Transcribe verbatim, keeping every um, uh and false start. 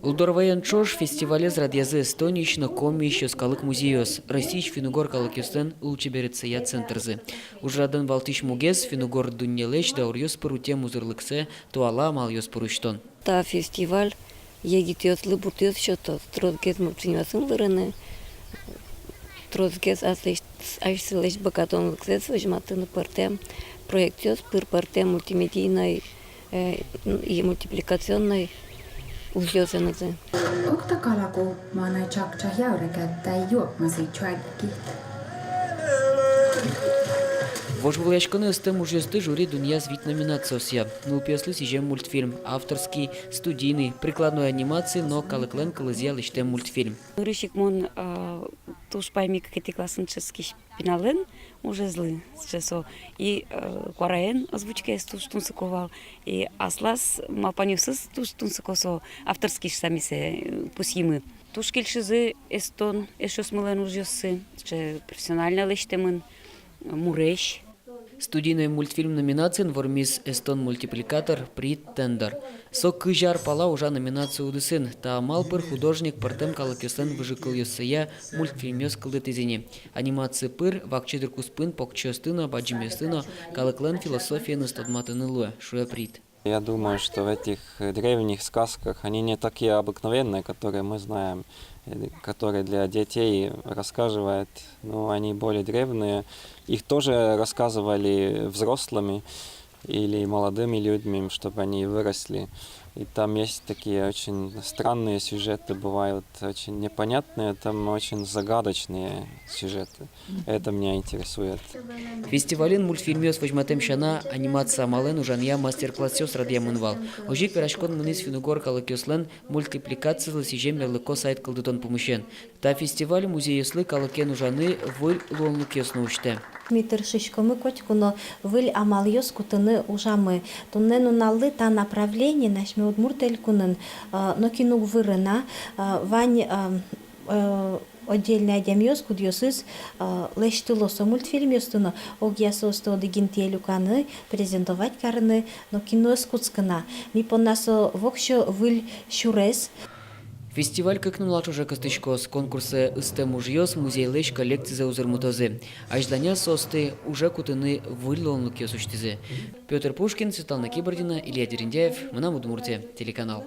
Лудорвайен ӵош фестивалез радъязы Эстониысь но Комиысь йӧскалык музейёс, Россиысь финн-угор калыкъёслэн лулчеберетсыя центрзы. Ужрадын валтӥсь мугез — финн-угор дуннелэсь дауръёс пыр утем узырлыксэ туала амалъёс пыр усьтон. Та фестиваль егитъёслы бурдъёс сётоз, тросгес мультфильмъёсын вырыны, тросгес аслэсь, асьсэлэсь быгатонлыксэс возьматыны пӧртэм проектъёс пыр, пӧртэм мультимедийной, э, и мультипликационной ужъёсынызы. Уг та калаку, мон ай чакча яурегаттай юок мазый чуагикит. Вожвылъяськонэ ыстэм ужъёсты жюри дунъяз вить номинациосъя: нылпиослы сӥзем мультфильм, авторский, студийный, прикладной анимация но калыклэн кылызъя лэсьтэм мультфильм. Нырысь ик мон, а, туж паймӥ кыкетӥ классын дышетскись пиналэн ужезлы, сыӵе со. И, э, куараен озвучкаез туж тунсыко вал, и аслаз малпанъёсыз туж тунсыко со, авторский шуса ми сое, э, пусйимы. Туж кельшизы эстон эшъёсмылэн ужъёссы, сыӵе профессионально лэсьтэмын, э, муресь. Студийной мультфильм номинациын вормиз эстон мультипликатор Прит Тендер. Со кызь ар пала ужа номинация удысын. Та амал пыр художник пӧртэм калыкъёслэн выжыкылъёссыя мультфильмъёс кылдытӥз ини. Анимация пыр вакчи дыр куспын покчиосты но, бадӟымъёсты но калыклэн философиеныз тодматыны луэ, шуэ Прит. Я думаю, что в этих древних сказках, они не такие обыкновенные, которые мы знаем, э, которые для детей рассказывают, но они более древние. Их тоже рассказывали взрослыми или молодыми людьми, чтобы они выросли. И там есть такие очень странные сюжеты, бывают очень непонятные, там очень загадочные сюжеты. Это меня интересует. Фестивалын мультфильмъёс возьматэм сяна, анимация амалэн ужанъя мастер-классъёс радъямын вал. Озьы ик вераськон мынӥз финн-угор калыкъёслэн мультипликациезлы сӥзем ярлыко сайт кылдытон пумысен. Та фестиваль музейёслы калыкен ужаны выль луонлыкъёс но усьтэ. Ми тыршиськомы котьку но выль амалъёс кутыны ужамы. Туннэ нуналлы та направлениын асьме Удмурт Элькунын, э, нокин уг выры на, э, вань, э, э, отдельной адямиос, кудъёсыз, э, лэсьтыло со мультфильмъёсты но, огъя соосты одӥг интые люканы, презентовать карыны нокин но ӧз кутскы на. Ми понна со воксё выль сюрес. Фестиваль кык нунал ӵоже кыстӥськоз. Конкурсэ ыстэм ужъёс музейлэсь коллекцизэ узырмытозы. Азьланяз соосты уже кутыны выль луонлыкъёс усьтӥзы. Пётр Пушкин, Светлана Кибардина, Илья Дерендяев, «Мынам Удмуртие» телеканал.